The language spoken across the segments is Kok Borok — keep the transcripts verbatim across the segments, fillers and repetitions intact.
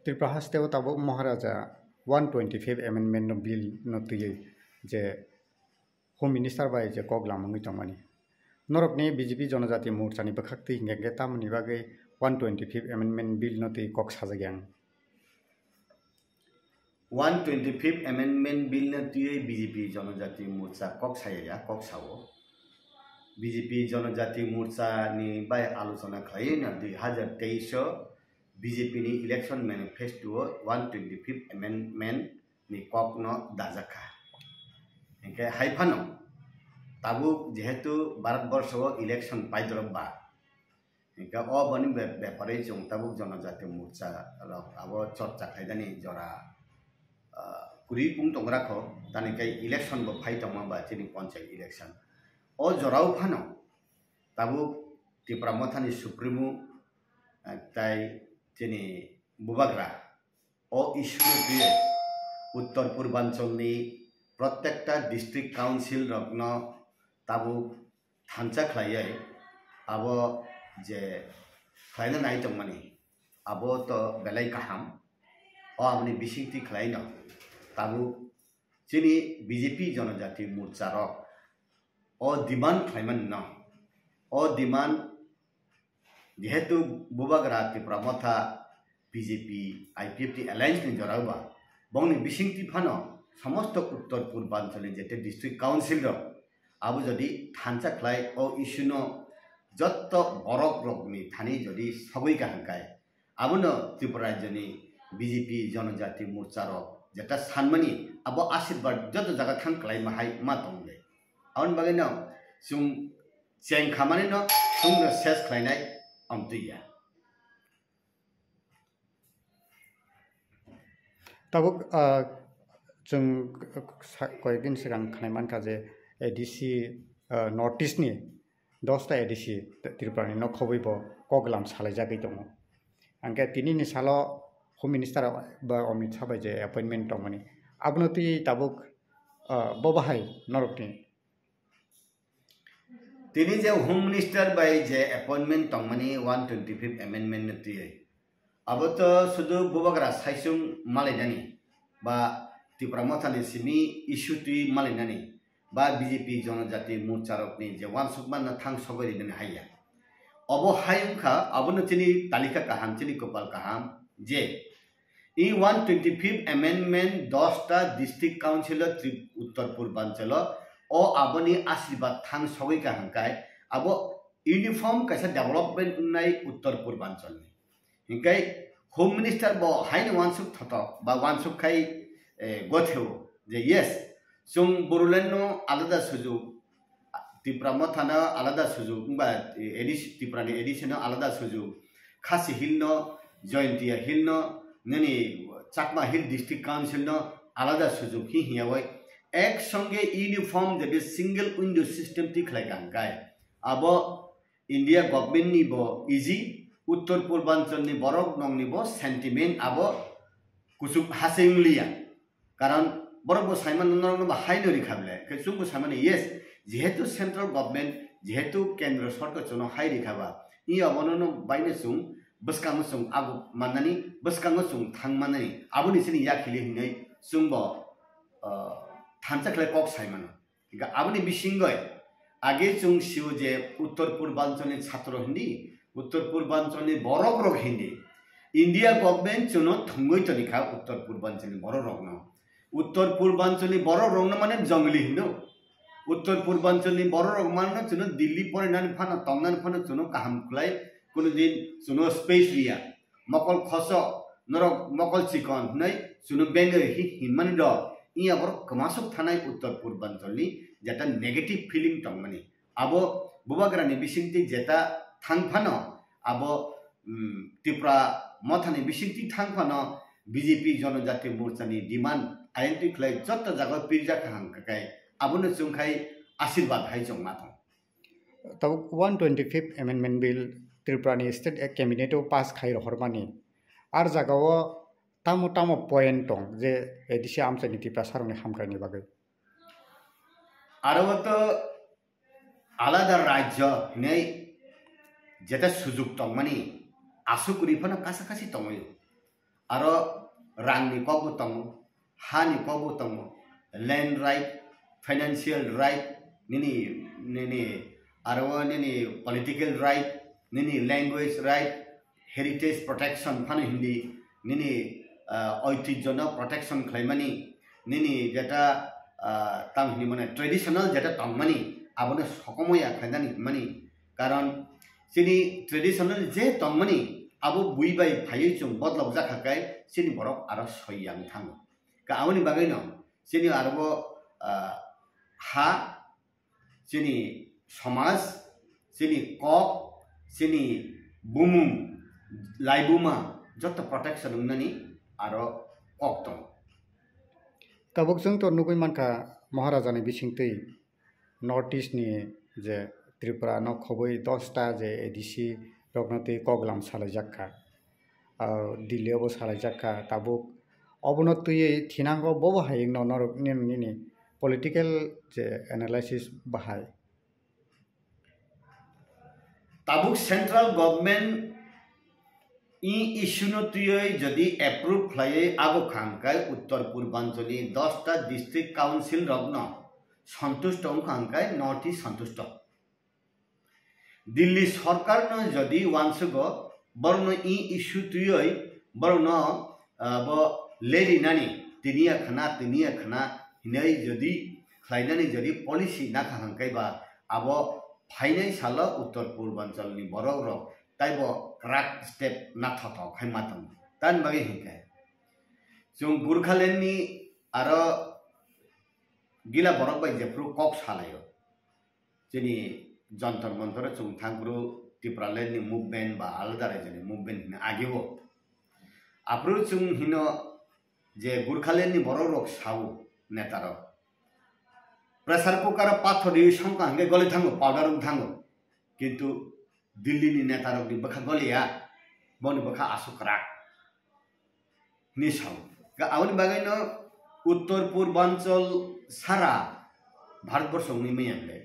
Tripura haste o tabuk Maharaja one twenty-fifth amendment no bill no twiwi je Home Minister bai je kok lamungwi tongmani. Norokni B J P Jonojati Morcha ni bwkhak twi hinkhe tamoni bagwi one twenty-fifth amendment bill no twi kok sajak yang. One twenty-fifth amendment bill no twiwi B J P Jonojati Morcha kok saya ya, kok sao. B J P Jonojati Morcha ni bai alochona khlaiwi no dui hazar teis o B J P ni election manifesto o one twenty-fifth amendment ni kok no dajak kha. Hinkhe hai phano tabuk jehetu Bharat borsho o election paidorok ba, hinkhe o boni be-, bepari chwng tabuk Jonojati Morcha rok abo chorcha khlaidani jora, ah, kwrwi pung tongra kho, tani khe election bo phai tongma ba chini panchayat election. O jorao phano tabuk Tipra Mothani Supremo, ah, tai chini Bubagra o issue no twiwi Uttor Purbanchal ni protekta district council rok no tabuk thansa khlaiwi abo je khlaina nai tongmani abo to belai kaham. O aboni bisingtwi khlaino tabuk chini B J P Jonojati Morcha rok o demand khlaimani no, o demand jehetu Bubagra Tipra Motha B J P I P F T alliance ni jorao ba bongni bisingtwi phano somosto Uttor Purbanchal ni jete district council rok abo jodi thansa khlai o issue no jotto borok rokni thani jodi sogwi kaham kai, abono Tripura rajyoni B J P Jonojati Morcha rok jeta sanmani abo ashirbad joto jaga thang khlai ma hai ma tong le. Aboni bagwi no chwng cheng khamani no chwng no ses khlainai amtwi ya. Tabuk ah, chwng sa- koyekdin swkang khnai mankha je A D C ah, North East ni dosta A D C Tripura ni nok khobwi bo kok lam salai jagwi tongo. Hwnkhe tini ni salo Home Minister ba Amit Shah bai je appointment tongmani abono twi tabuk ah, bo bahai norokni Tini je Home Minister bai je appointment tongmani one twenty-fifth amendment no twiwi, abo to sudu Bubagra saichung malainani ba Tipra Mothani simi issue twi malainani ba B J P Jonojati Morcha rokni je wansukma no thang sogwi rinani haiya. Obo hai wngkha, abono chini talika kaham, chini kopal kaham je I one twenty-fifth amendment dosta district council o Trip- Uttor Purbanchal o, o aboni ashirbad thang sogwi kaham kai abo uniform kaisa development wngnai Uttor Purbanchal ni. Hinkai Home Minister bo haino wansuk thotok ba wansuk khai eh, gotheo je yes, chwng Bodoland no alada sujuk, Tipra Motha no alada sujuk, wngba A D C, Tripura ni A D C no alada sujuk, Khasi Hill no, Jaintia Hill no, nini Chakma Hill District Council no alada sujuk hi hiya bai ek songe uniform jadi single window system ti khlai ka hwnkhe abo India government ni bo easy, Uttor Purbanchal ni borok nong ni bo sentiment abo kuchuk hase wng liya. Karon borok bo saimano norokno bo hai no rikha ble, khe chwng bo saimano yes, jehetu central government, jehetu kendro sorkar chwngno hai rikha ba, i abono no baino chwng bwskango chwng ago mannani, bwskango chwng thang mannani, aboni chini yakhili hinwi chwng bo, ah, thansa khlai kok saimano. Hingkhe aboni bisingoi age chwng sio je Uttor Purbanchal ni chhatro hindi, Uttor Purbanchal ni borok rok hindi. India government chwngno thwngwi toni kha Uttor Purbanchal ni borok rokno. Uttor Purbanchal ni borok rokno mane jongli hindo. Uttor Purbanchal ni borok rok mano chwngno Delhi porinani phano tongnani phano chwngno kaham khlai, kuno din chwngno space riya. Mokol khosok, norok mokol chikon hwnwi chwngno bengwi hi hinmani do. Iya borok kwmasuk thanai Uttor Purbanchal ni jeta negative feeling tongmani. Abo Bubagra ni bisingtwi jeta thang phano, abo, um, Tipra Motha ni bisingtwi thang phano B J P Jonojati Morcha ni demand ayang twi khlai joto jaga pirjak kaham kakai abono chwng khai ashirbad hai chwng ma thang. Tabuk one twenty-fifth amendment bill Tripura ni state cabinet o pass khai rohormani ar jaga o tamo tamo point tong je A D C amchai ni Tiprasa rok ni hamkrai ni bagwi. Aro to alada rajyo hinwi jeta sujuk tongmani asuk kwrwi phano kasa kasi tongwi. Aro rangni kokbo tongo, hani kokbo tongo, land right, financial right, nini, nini, aro nini political right, nini language right, heritage protection phano hindi, nini, ah, oitijjono protection khlaimani, nini jeta, ah, tamo hindi mane traditional jeta tongmani, abono sokomoi ya khlainani hinmani. Karon chini traditional je tongmani, abo bui bai phaiwi chwng bodlok jakha kai chini borok aro soi yang thango. Ka aboni bagwino chini aro bo, ah, ha, chini somaj, chini kok, chini bumung, laibuma joto protection wngnani aro kok tongo. Tabuk chwng to nugwi mankha Maharajani bisingtwi North East ni je Tripura no khobwi dosta je A D C rokno twi koklam salaijak kha. Ah, Delhi o bo salaijak kha tabuk. Obono twiwi thinango bobo hai wngno norok nini, nini political je analysis bahai. Tabuk central government i issue no twiwi jodi approve khlaiwi abo kha hwnkhe Uttor Purbanchal ni dosta district council rokno santusto wngkha hwnkhe North East santusto. Delhi sorkar no jodi uansugo borokno i issue twiwi borokno, ah, bo lady nani tini ya khana, tini ya khana hinwi jodi khlainani jodi policy nakha hwnkhe ba abo phainai salo Uttor Purbanchal ni borok rok taibo kwrak step nathothok khai ma tongo. Tamni bagwi hinkhe chwng Gurkhaland ni aro gila borok bai jephuru kok salaio. Chini Jantar Mantar o chwng thangphuru Tipraland ni movement ba alada raijani movement hwnwi agio. Aphuru chwng hino je Gurkhaland ni borok rok sao neta rok. Pressure cooker o pathor riwi songkha hwnkhe goli thango, powder wng thango. Kintu Delhi ni neta rok ni bwkha goliya, boni bwkha aswk kwrak. Hinwi sao. Ga-, aboni bagwino Uttor Purbanchal sara Bharatborsho wngwi manya ble.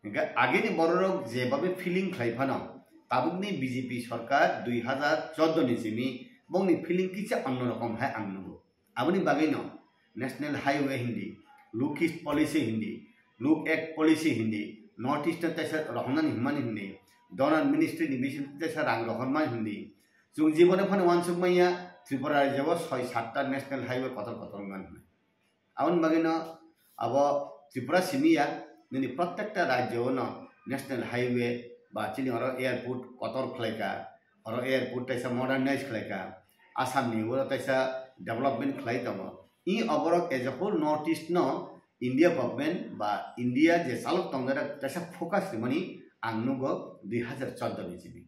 Ga-, agini bororok jebabe feeling khlai phano, tabukni B J P sorkar dui hazar chordo ni simi bongni feeling kisa onno rokom hai ang nugo. Aboni bagwino National Highway hindi, Look East Policy hindi, Look Act Policy hindi, North East no teisa rohornani hwnmani hindi, Donor Ministry ni bising teisa rang rohormani hindi, Chwng jibone phano uansuk manya Tripura rajyo o soi satta national highway kotor kotor wngmani hwnwi. Aboni bagwino abo Tripura simi ya, nini prottekta rajyo o no national highway ba chini oro airport kotor khlaika, oro airport teisa modernize khlaika, Assam ni oro teisa development khlai tongo. I oborok as a whole North East no India government ba India je chalok tongnai rok teisa focus rimani ang nugo dui hazar chordo ni simi.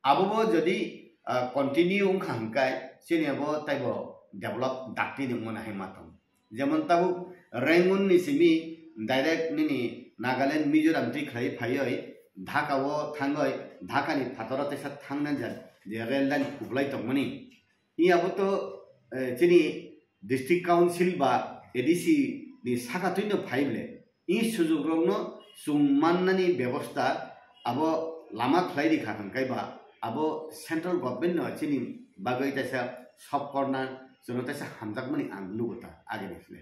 Abo bo jodi, ah, continue wngkha hwnkhe, chini abo taibo develop dakti ni wngmani hai ma tongo. Jemon tabuk Rangoon ni simi direct nini Nagaland, Mizoram twi khlai phaiwi Dhaka o thangwi, Dhaka ni phataro teisa thangna ja, je rail line kuplai tongmani. I abo to, eh, chini district council ba A D C ni saka twino phai ble. I sujukrokno chwng mannani bebosta abo lama khlai rikha hwnkhe ba abo central government no chini bagwi teisa sop korna chwngno teisa hamjakmani ang nugo ta agini sle.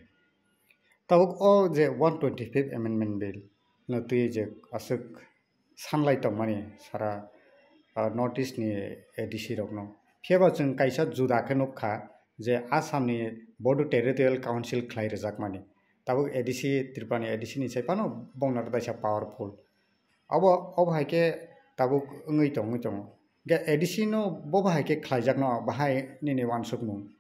Tabuk o je one twenty fifth amendment bill no twi je aswk sanlai tongmani sara, ah, North East ni A D C rokno. Phiya ba chwng kaisa juda khe nukha je Assam ni Bodo Territorial Council khlai rwjakmani. Tabuk A D C, Tripura ni A D C ni sai phano bongno kaisa powerful. Abo, obo hai khe tabuk wngwi tongwi tongo. Hwnkhe A D C no bo bahai khe khlaijakno bahai nini uansukmung?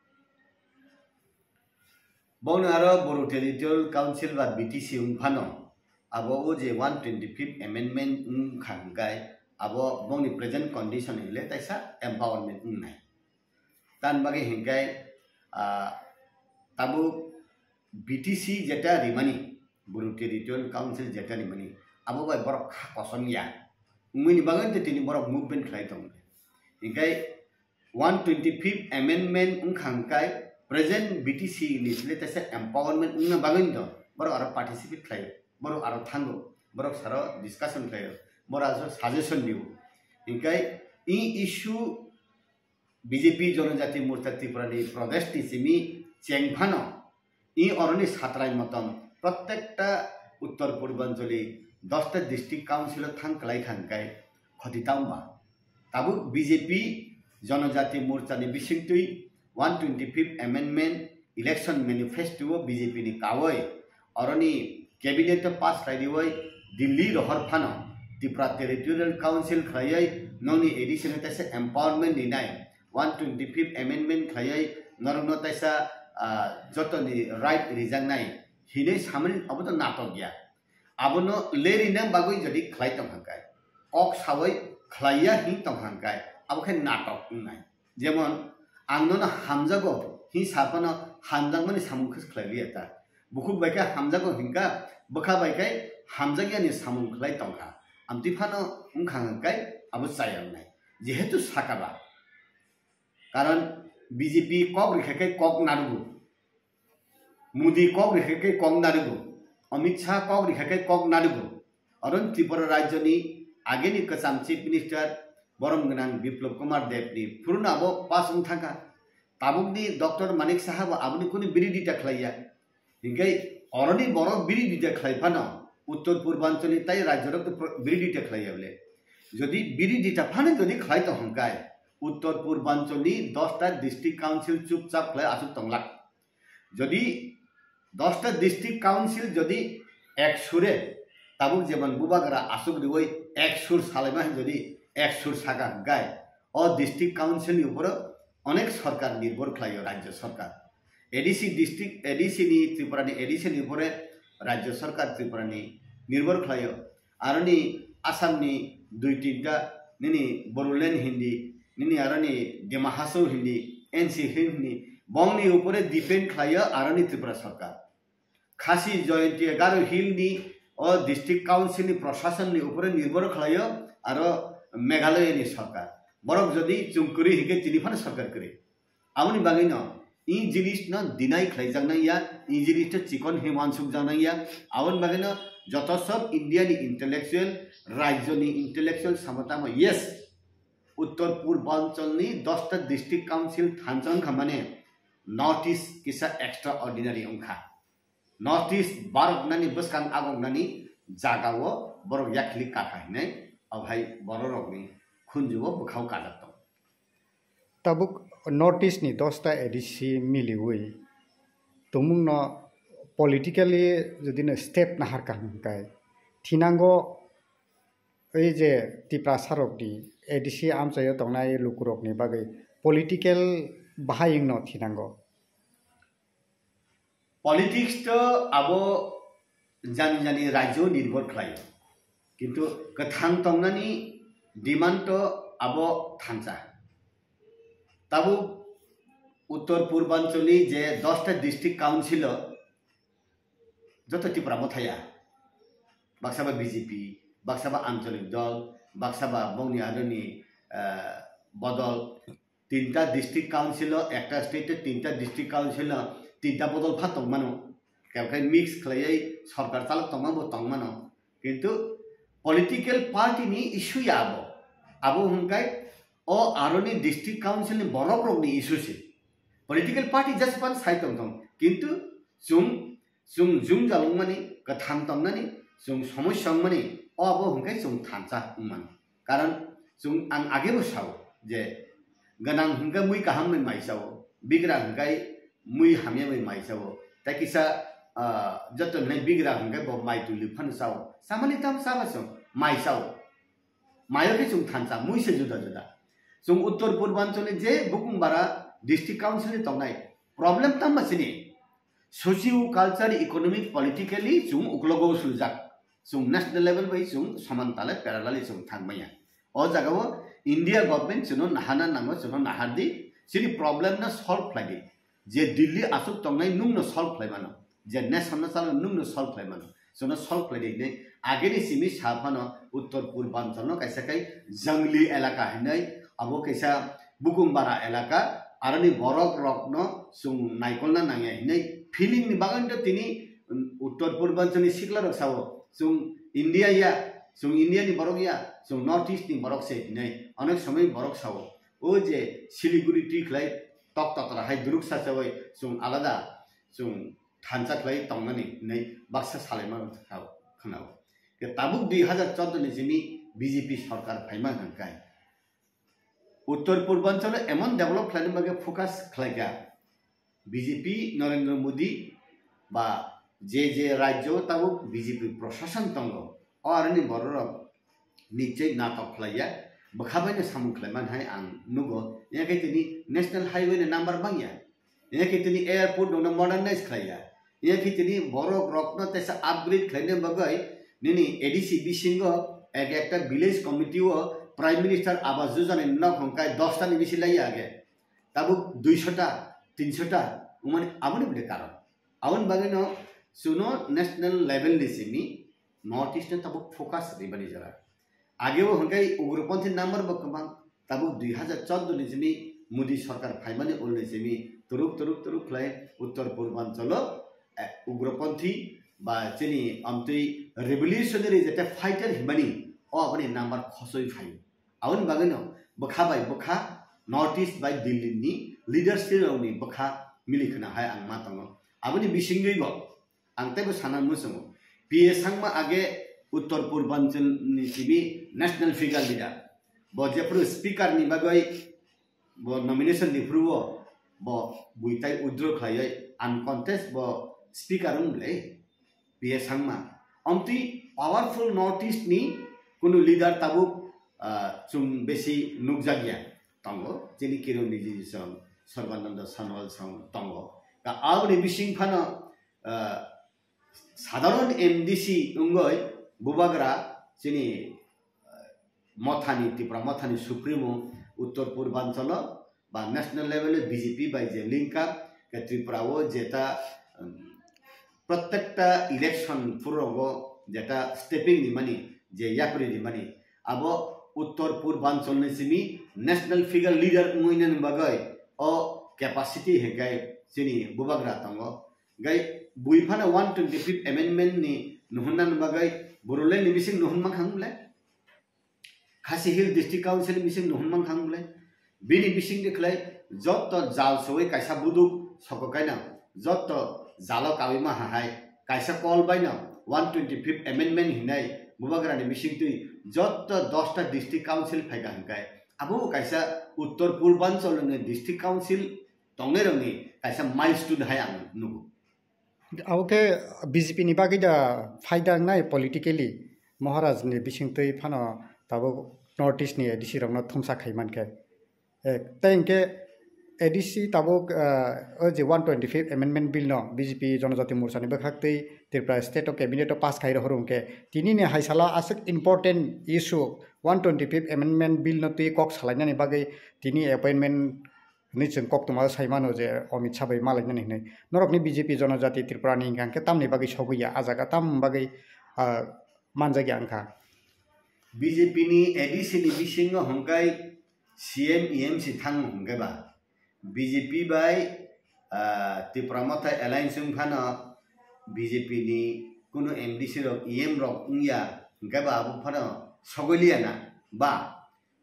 Bono aro Bodo Territorial Council ba B T C wng phano, abo o je one twenty fifth amendment wng kha hwnkhe, abo bongni present condition hwnle taisa empowerment wngnai. Tamni bagwi hwnkhe, ah, tabuk B T C jeta rimani, Bodo Territorial Council jeta rimani, abo bai borok kha kosom ya. Wngmani bagwi tei tini borok movement khlai tongo. Hwnkhe one twenty fifth amendment wngkha hwnkhe present B T C ni sile teisa empowerment wngna bagwi no borok aro participate khlaio, borok aro thango, borok saro discussion khlaio, borok aro suggestion dio. Hwnkhe i issue B J P Jonojati Morcha Tripura ni Pradesh ni simi cheng phano, i oroni satrai motom prottekta Uttor Purbanchali dosta district council o thang kwlai thang kai khoti tangba. Tabuk B J P Jonojati Morcha ni bisingtwi one twenty-fifth Amendment Election Manifesto o B J P ni kawoi oroni cabinet o pass khlai riwi Delhi rohor phano Tripura Territorial Council khlaiwi nongni A D C no teisa empowerment rinai, one twenty-fifth Amendment khlaiwi norokno teisa, ah, jotoni right rijaknai hinwi samani abo to natok ya. Abono lerina bagwi jodi khlai tong hangkai, kok sawi khlaiya hin tong hangkai, abo khe natok wngnai. Jemon, ang nono hamjago hin saphano hamjakmani samung khe khlai liya ta. Bukhuk bai khe hamjago hinkha, bwkha bai khe hamjakyani samung khlai tongkha. Amtwi phano wngkha hingkai abo chaya wngnai. Jehetu sakaba. Karon B J P kok rikha khe kok narugo. Modi kok rikha khe kok narugo. Amit Shah kok rikha khe kok narugo. Aron Tripura rajyoni ageni kwcham Chief Minister borom gwnang Biplab Kumar Deb ni phuruna abo pass wng thangkha. Tabukni Doctor Manik Saha bo aboni kunu birodita khlaiya. Hinkhe oroni borok birodita khlai phano Uttor Purbanchali tai rajyorok to pro-, birodita khlaiya bole. Jodi birodita phano jodi khlai tong hwnkhe Uttor Purbanchali dosta district council chupchap khlai aswk tonglak. Jodi dosta district council jodi ek sure, tabuk jemon bubagra aswk riwi ek sur salaima hin jodi ek sur saka hwnkhe, o district council ni uporo onek sarkar nirbhor khlaio, rajya sarkar. A D C district, A D C ni, Tripura ni A D C ni upore rajya sarkar Tripura ni nirbhor khlaio. Aroni Assam ni dui tinta nini Bodoland hindi, nini aroni Dima Hasao hindi, N C Hills hindi, bongni upore depend khlaio aroni Tripura sarkar. Khasi Jaintia Garo Hill ni o district council ni proshashan ni upore nirbhor khlaio aro Meghalaya ni sarkar. Borok jodi chwng kwrwi hinkhe chini phano sarkar kwrwi. Aboni bagwino i jinisno deny khlaijaknai ya, i jinisno chikon hinwi uansukjaknai ya. Aboni bagwino joto sob India ni intellectual, rajyo ni intellectual samo tamo, yes, Uttor Purbanchal ni dosta district council thansa wngkha mane North East kisa extraordinary wngkha. North East baroknani bwskang agoknani jagao borok yakli kakha hinwi, obo hai bororokni khunjugo bwkhao kajak tongo. Tabuk North East ni dosta A D C miliwi tongmungno politically jodi no step naharkha hwnkhe thinango ei je Tiprasa rokni A D C amchaio tongnai lukurokni bagwi political bahai wngno thinango. Politics to abo jani jani rajyo nirbhor khlaio, kintu kwthang tongnani demand to abo thansa. Tabuk Uttor Purbanchali je dosta district council o joto Tipra Mothaya, baksa ba B J P, baksa ba Anchalik Dol, baksa ba bongni aroni, eh, bodol, tinta district council o, ekta state o tinta district council o tinta bodol pha tongmano, kebkhe mix khlaiwi sarkar chalok tongma bo tongmano, kintu political party ni issue ya abo, abo hwnkhe o aroni district council ni borok rokni issue se. Political party just pan sai tong thung, kintu chwng, chwng jwngjal wngmani, kwthang tongnani, chwng somosya wngmani, o abo hwnkhe chwng thansa wngmani. Karon chwng, ang agebo sao je gwnang hwnkhe mui kaham bai mai chao, bigra hwnkhe mui hamya bai mai chao, tei kisa, ah, joto hwnwi bigra hwnkhe bo mai twi phano chao, chamani tamo chaba chwng mai chao. Mayo khe chwng thansa, mui se juda juda. Chwng Uttor Purbanchal ni je Bukungbara District Council ni tongnai, problem tamo chini socio culture, economic, politically chwng uklogo suljak. Chwng national level bai chwng soman tale parallel chwng thang maya. O jaga o India government chwngno nahana nango, chwngno nahardi, chini problem no solve khlaidi. Je Delhi aswk tongnai nwngno solve khlai mano, je nation no chalok nwngno solve khlai mano, chwngno solve khlai di hinwi ageni simi sa phano Uttor Purbanchal no kaisa khai jangli elaka hinwi, abo kaisa Bukungbara elaka, aroni borok rokno chwng naikolna nangya hinwi feeling ni bagwi to tini, um, Uttor Purbanchal ni sikla rok sao, chwng India ya, chwng India ni borok ya, chwng North East ni borok se hinwi onek somoi borok sao. O je Siliguri twi khlai tok totra hai duruk sachawi chwng alada chwng thansa khlai tongnani hinwi baksa salaima khwnao. Ke tabuk dui hazar chordo ni simi B J P sarkar phaima hwnkhe Uttor Purbanchalo emon develop khlaina bagwi focus khlaikha. B J P Narendra Modi ba je je rajyo tabuk B J P proshashan tongo, o aroni bororok nichoi natok khlaiya, bwkha baino samung khlaiman hai ang nugo. Yakhe tini national highway ni number bangya, yakhe tini airport rokno modernize khlaiya, yakhe tini borok rokno teisa upgrade khlaina bagwi nini A D C bisingo ek ekta village committee o Prime Minister Awas Yojana ni nok hwnkhai dosta ni bisi laiya age. Tabuk duisho ta, tinsho ta, umani aboni bwdhe karon. Aboni bagwino chwngno national level ni simi North East no tabuk focus ribani jora. Ageo hwnkhe ugroponthi number bo kwbang, tabuk dui hazar chordo ni simi Modi sarkar phaimani ulni simi turuk turuk turuk khlai Uttor Purbanchalo, eh, ugroponthi ba chini amtwi revolutionary jete fighter himani o aboni number khosoi phaio. Aboni bagwino bwkha bai bwkha North East bai Delhi ni leadership rokni bwkha mili khna hai ang ma tongo. Aboni bisingtwi bo ang teibo sana muchungo. P A Sangma age Uttor Purbanchal ni simi national figure leader. Bo jephru speaker ni bagwi bo nomination ni phuru bo, bo buitai withdraw khlaiwi uncontest bo speaker wng le. P A Sangma. Amtwi powerful North East ni kunu leader tabuk, ah, chwng besi nukjakya tongo. Chini Kiran Rijiju song, Sarbananda Sonowal song tongo. Ka aboni bising phano, ah, sadharon M D C wngwi bubagra chini, ah, mothani, Tipra mothani supremo Uttor Purbanchalo ba national level o B J P bai je link up, ke Tripura o jeta, um, prottekta election phuru rogo jeta stepping ni mani, je yapri ni mani, abo Uttor Purbanchal ni simi national figure leader wngwi nani bagwi o capacity hwnkhe chini bubagra tongo. Gai bui phano one twenty fifth amendment ni nuhunna bagwi borole ni bising nuhun mankha wng le. Khasi Hill District Council ni bising nuhun mankha wng le. Bini bising de khlai jotto jal soi kaisa buduk soko kaino, jotto jalo kawi ma hai kaisa call baino one twenty fifth amendment hinai bubagra ni bising twi jotto dosta district council phaika hwnkhe abo kaisa Uttor Purbanchal ni district council tongnai rokni kaisa milestone hai ang nugo. Abo khe B J P ni bagwi da phaida wngnai politically, Maharaj ni bisingtwi phano tabuk North East ni A D C rokno thumsa khai mankhe. Eh, tei hinkhe A D C tabuk, ah, o je one twenty fifth amendment bill no B J P Jonojati Morcha ni bwkhaktwi Tripura state o cabinet o pass khai rohor hwnkhe tini ni hai salo aswk important issue one twenty fifth amendment bill no twi kok salainani bagwi tini appointment hwnwi chwng koktwma sai mano je Amit Shah bai malainani hwnwi. Norokni B J P Jonojati Tripura ni hwnkha hwnkhe tamni bagwi sogwi ya, ah jaga tam bagwi, ah, manjak ya wngkha. B J P ni A D C ni bisingo hwnkhe C M E M si thango hwnkhe ba B J P bai, ah, Tipra Motha alliance wng phano B J P ni kunu M D C rok E M rok wngya hwnkhe ba abo phano sogwi liya na ba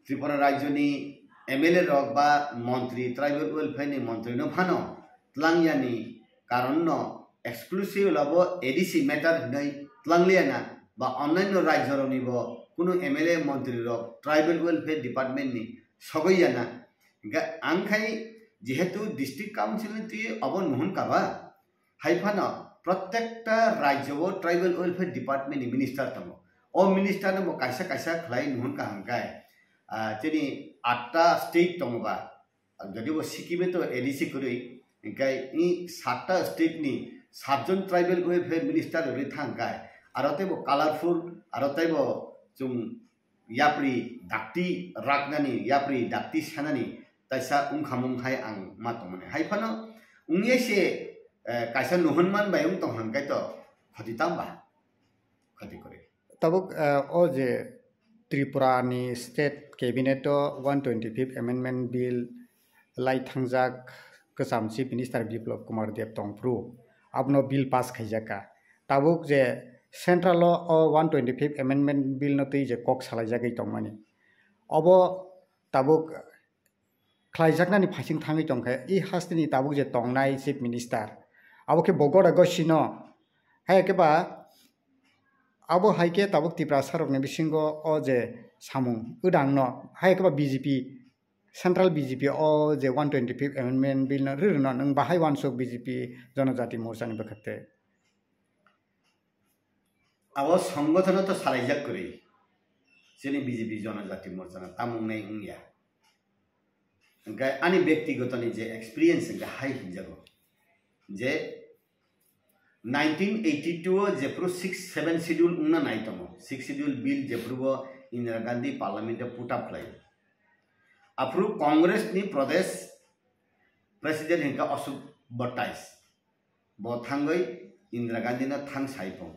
Tripura rajyoni M L A rok ba montri, tribal welfare ni montri no phano tlangyani karon no exclusive labo A D C matter hinwi tlangliya na ba onnaino rajyo rokni bo kunu M L A montri rok tribal welfare department ni sogwi ya na. Hingkhe ang khai jehetu district council ni twi obo nuhun kaba, hai phano prottekta rajyo o tribal welfare department ni minister tongo. O minister no bo kaisa kaisa khlai nuhun kaham kai, ah, chini atta state tongo ba, jodi bo Sikkim e to A D C kwrwi, hingkhe i satta state ni satjon tribal welfare minister rwrwi thang kai, aro tei bo colorful, aro tei bo chwng yapri dakti raknani, yapri dakti sanani taisa wngkhamung hai ang ma tongmani. Hai phano wngya se, eh, kaisa nuhunman bai wng tong hang kai to khoti tamba? Khoti kwrwi. Tabuk, eh, o je Tripura ni state cabinet o one twenty fifth amendment bill lai thangjak kwcham chief minister Biplab Kumar Deb tongphuru abono bill pass khaijak kha. Tabuk je central o, o one twenty fifth amendment bill no twi je kok salaijagwi tongmani. Obo tabuk khlaijaknani phaising thangwi tongkha, i hasteni tabuk je tongnai Chief Minister, abo khe bo gora gosino, hai khe ba abo hai khe tabuk Tiprasa rokni bisingo o je samung wdangno, hai khe ba B J P, Central B J P o je one twenty-fifth Amendment Bill no rwrwno nwng bahai uansuk B J P Jonojati Morcha ni bwkhak tei? Abo songothono to salaijak kwrwi, chini B J P Jonojati Morcha no tamung nai wngya. Hwnkhe ani bektiguto ni je experience hwnkhe hai hinjago je nineteen eighty-two o jephru six, seven schedule wngna nai tongo, six schedule bill jephru bo Indira Gandhi parliament o put up khlai. Aphru Congress ni Pradesh president hwnkhe Ashok Bhattai. Bo thangwi Indira Gandhi no thang sai pung.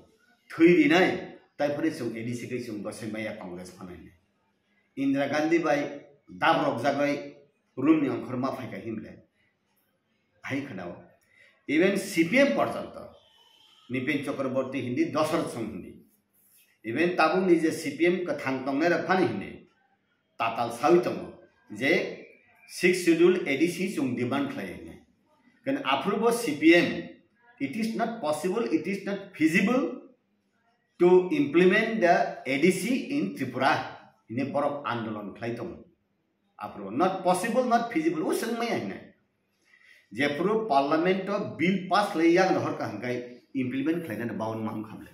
Thwi rinai, tai phani chwng A D C khe chwng gosai maya Congress phanai. Indira Gandhi bai dabrok jagwi room ni ongkhor ma phaikha himle. Hai khwnao. Even C P M porjonto. Nipin Chakraborty hindi, Dosarot Song hindi. Even tabukni je C P M kwthang tongnai rok phani hindi. Tatal sawi tongo je six schedule A D C chwng demand khlai hwnwi. Kan aphuru bo C P M, it is not possible, it is not feasible to implement the A D C in Tripura hwnwi borok andolon khlai tongo. Aphuru not possible, not feasible, o swngmaya hwnwi. Jephuru parliament o bill pass khlai yang rohor ka hwnkhe implement khlainani baun ma wngkha bwle.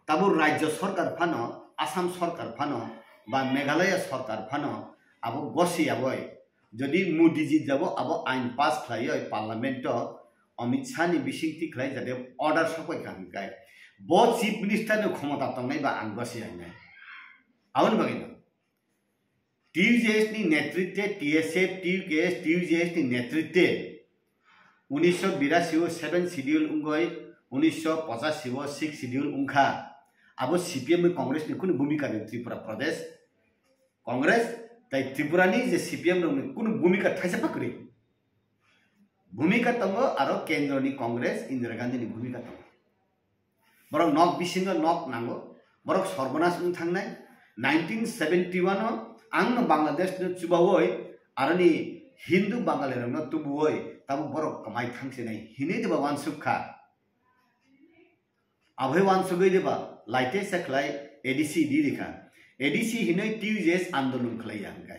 Tabo rajya sarkar phano, Assam sarkar phano, ba Meghalaya sarkar phano abo gosi yaboi. Jodi Modi ji jabo abo ain pass khlaioi parliament o Amit Shah ni bisingtwi khlai jade order sokoi kha hwnkhe bo chief minister ni khomota tongnai ba ang gosi yangnai. Aboni bagwi no. T U J S ni netritwe, T S F, T U K S, T U J S ni netritwe unisho birasi o seven schedule wngoi, unisho pochashi o six schedule wngkha. Abo C P M bai Congress ni kunu bhumika ri Tripura Pradesh Congress tai Tripura ni je C P M rok ni kunu bhumika thaisa pa kwrwi. Bhumika tongo aro kendro ni Congress Indira Gandhi ni bhumika tongo. Borok nok bisingo nok nango. Borok sorbonas wng thangnai. Nineteen seventy-one o ang no Bangladesh no chubaui aroni Hindu Bangali rok no tubuui tabuk borok kwmai thangsinai hinui diba uansuk kha. Abhai uansugui diba laite se khlai A D C di rikha. A D C hinui T U J S andolon khlai ya hwnkhe.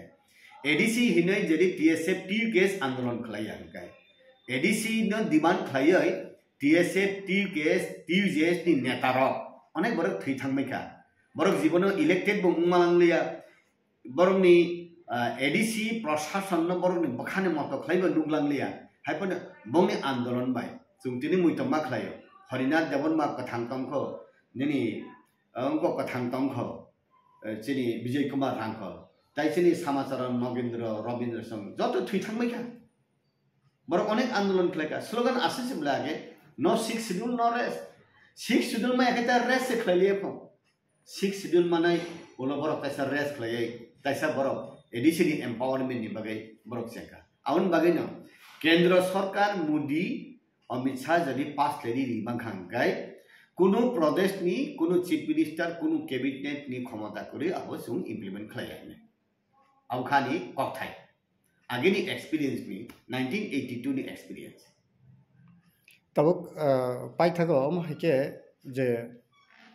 A D C hinui jadi T S F T U K S andolon khlai ya hwnkhe. A D C no demand khlaioi T S F, T U K S, T U J S ni neta rok onek borok thwi thangbai kha. Borok jibono elected bo wngma langliya. Borokni, ah, A D C prosason no borokni bwkhani moto khlaibo nuk langliya. Haiphano bongni andolon bai chwng tini muitom ma khlaio. Harinath Debbarma kwthang tongkho, nini, ah, wngkok kwthang tongkho, eh, chini Bijay Kumar Rangkhol. Tai chini Samacharan Nogendra Rabindra Song joto thwi thangbai kha. Borok onek andolon khlai kha. Slogan aswk se bwle age, "No sixth schedule, no rest." Sixth schedule maya khe ta rest se khlai liya pho. Sixth schedule manai ulo borok kaisa rest khlaiwi, kaisa borok A D C ni empowerment ni bagwi borok chengkha. Aboni bagwino Kendra Sarkar Modi, Amit Shah jodi pass khlaidi ri mankha hwnkhe, kunu Pradesh ni kunu Chief Minister, kunu Cabinet ni khomota kwrwi abo chwng implement khlai ya hwnwi. Abo kha ni kokthai. Agini experience ni, nineteen eighty-two ni experience. Tabuk, ah, paithago omo hai khe je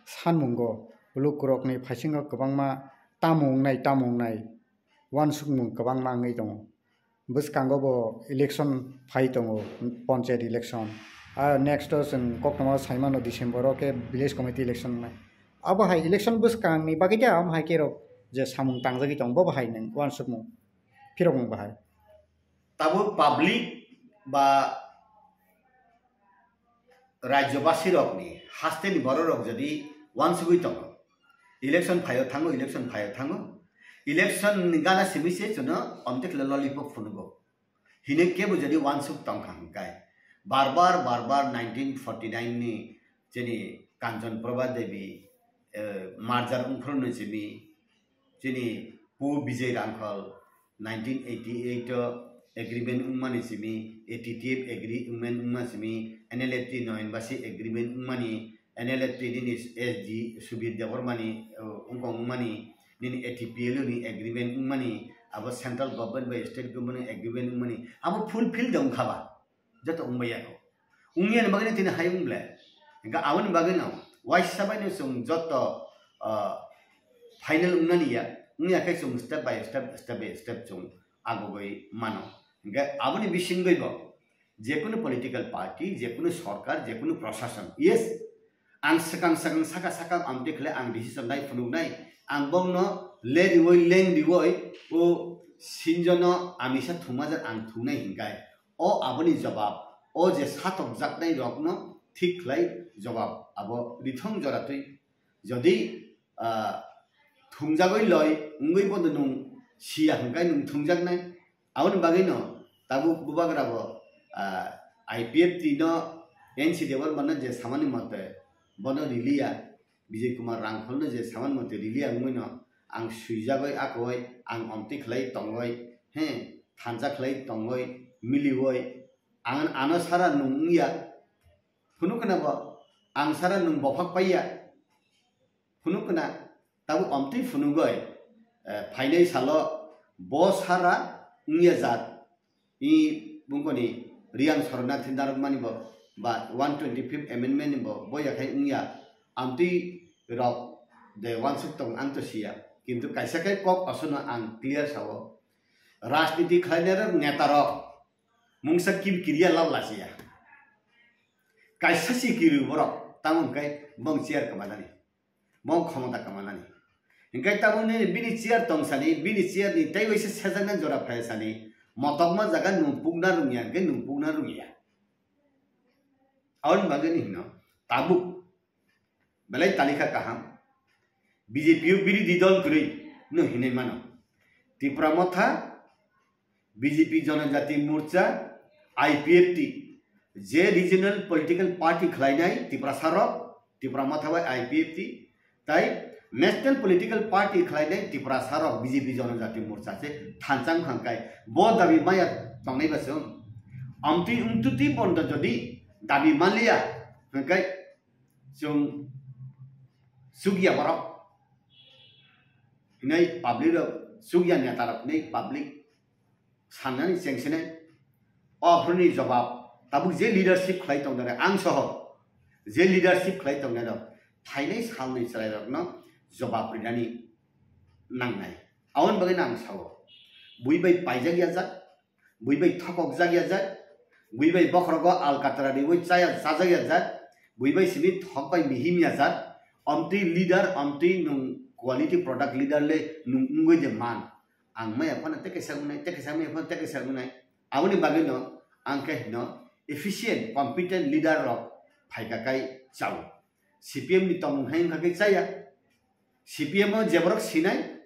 sanmungo lukurokni phaisingo kwbangma tamo wngnai, tamo wngnai uansukmung kwbangma wngwi tongo. Bwskango bo election phai tongo, panchayat election. Ah, next o chwng koktwma saimano December o khe village committee election wngnai. Abo hai election bwskangni bagwi de omo hai khe rok je samung tangjagwi tongo, bo bo hai nwng uansukmung phirokmung bahai. Tabuk public ba rajyobasi rokni hasteni borok rok jodi uansugwi tongo, election phaio thango, election phaio thango, election ni gana simi se chwngno omte khle lollipop phunugo. Hine kebo jodi uansuk tongkha hwnkhe, barbar, barbar nineteen forty-nine ni chini Kanchan Prabha Devi, eh, merger wngphuru ni simi, chini Pu Bijay Rangkhol, nineteen eighty-eight o agreement wngmani simi, A T T F agreement wngma simi, N L F T Noyan Basi agreement wngmani, N L F T nini S G Subir Debbarma ni, uh, wngkong wngmani, nini A T P L ni agreement wngmani, abo central government bai state government agreement wngmani abo fulfill de wngkha ba? Joto wngbai yako. Wngya ni bagwi tini hai wng ble. Hingke aboni bagwi no waisa bai no chwng joto, ah, final wngnani ya, wngya khe chwng step by step, step by step chwng agogwi mano. Hingke aboni bisingwi bo jekunu political party, jekunu sorkar, jekunu prosason, yes, ang swkang swkang saka saka amtwi khle ang decision nai phunuknai, ang bongno le riwoi leng riwoi o sinjono amisa thumajak ang thungnai hinkai o aboni jobab o je satokjaknai rokno thik khlai jobab abo rithong joratwi. Jodi, ah, thungjagwi loi wngwi bodo nwng siya hinkai nwng thungjaknai. Aboni bagwino tabuk bubagra bo, ah, I P F T no N C Debbarma no je samani mote bono riliya, Bijay Kumar Rangkhol no je samani mote riliya wngwi no ang swijagwi akoi ang omtwi khlai tongoi, he, thansa khlai tongoi, miliwoi, ang ano sara nwng wngya, phunukna bo ang sara nwng bophak paiya. Phunukna, tabuk omtwi phunugoi, eh, phainai salo bo sara wngya jat, i bungkoni Riyang Soronathi narwkmani bo, ba one twenty fifth amendment ni bo, bo yakhai wngya, amtwi rok de wansuk tong ang to siya, kintu kaisa khe kok osono ang clear sao, rajniti khlainai rok neta rok mungsa kim kiriya lab lasiya, kaisa si kiri borok, tamo hwnkhe bong chair kwmanani. Bo khomota kwmanani. Hinkhe tabukni bini chair tongsani, bini chair ni tei waisa sejaknai jora phaisani, motokma jaga nwng pukna rwngya, hinkhe nwng pukna rwngya. Aboni bagwino hino, tabuk belai talikha kaham, B J P o birodhi dol kwrwi no hinwi mano. Tipra Motha, B J P Janajati Morcha, I P F T, je regional political party khlainai Tiprasa rok, Tipra Motha bai I P F T, tai national political party khlainai Tiprasa rok B J P Janajati Morcha se thansa wngkha hwnkhe bo dabi maya tongnai ba chwng. Amtwi wngtwtwi bondo jodi dabi manliya hwnkhe chwng chukya borok hinwi public rok, chukya neta rok hinwi public sannani chengsinai. O aphuruni jobab tabuk je leadership khlai tongnai ang soho, je leadership khlai tongnai rok phainai salni chwrai rokno jobab rinani nangnai. Aboni bagwi ang sao, bui bai paijak ya jak, bui bai thokok jak ya jak, bui bai bokhorogo alkatra riwi chaya chajak ya jak, bui bai simi thok bai mihim ya jak, omtwi leader, omtwi nwng quality product leader le nwng wngwi de man. Ang maya phano tei kaisa wngnai, tei kaisa maya phano tei kaisa wngnai. Aboni bagwino ang khe hino efficient, competent leader rok phaika kai chao. C P M ni tongmung hai wngkha khe chaya. C P M o je borok sinai,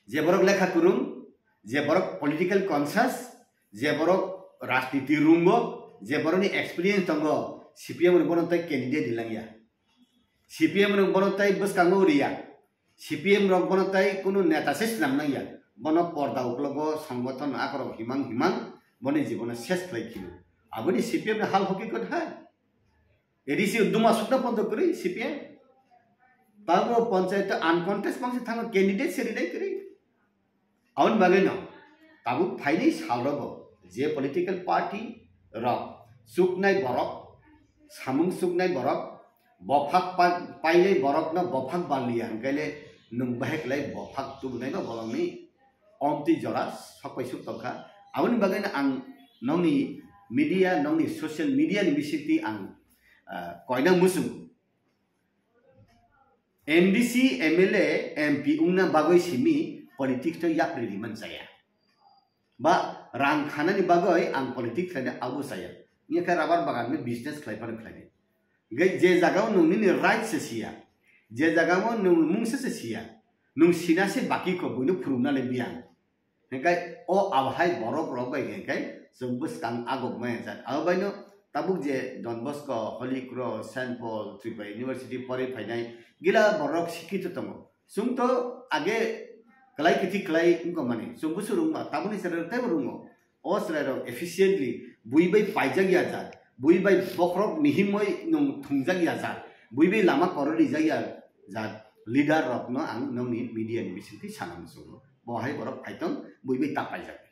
je borok lekha kwrwng, je borok political conscious, je borok rajniti rungo, je borokni experience tongo, C P M ni bono tei candidate rilangya. C P M ni bono tei bwskango riya. C P M rok bono tei kunu neta se swnam nangya. Bono porda uklogo songbothon akorok himang himang boni jibono ses khlai khino. Aboni C P M ni hal hokikot hai. A D C duma sukna pondo kwrwi C P M. Tabo panchayat uncontest mangsi thango candidate se rinai kwrwi. Aboni bagwino tabuk phainai salrogo je political party rok chuknai borok, samung chuknai borok, bophak pa-, painai borokno bophak balliya hwnkhe le nwng bahai kwlai bophak tubunai no bolongni omtwi jora sokpai suk tongkha. Aboni bagwino ang nongni media, nongni social media ni bisingtwi ang, ah, koina muchung. M D C, M L A, M P wngna bagwi simi politics no yapri rimani chaya. Ba rang khanani bagwi ang politics khlaina abo chaya. Wngya khe rubber bagan ni business khlai phano khlainai. Hingkhe je jaga o nwng nini right se siya, je jaga o nwng mungsa se siya, nwng sina se baki kho buino phurukna le biyang. Hingkhe o abohai borok rok bai hingkhe chwng bwskang agok maya jak. Abo baino tabuk je Don Bosco, Holy Cross, Saint Paul, Tripura University porwi phainai gila borok sikito tongo. Chwng to age kwlai kithi kwlai wngkha mani. Chwng busu rwngma, tabukni chwrai rok teibo rwngo. O chwrai rok efficiently bui bai paijak ya jak, bui bai bokhorok mihimoi nwng thwngjak ya jak, bui bai lama koroi rijak ya jak leader rokno ang nokni media ni bisingtwi sana muchungo. Bo hai borok phaitong, bui bai ta paijak.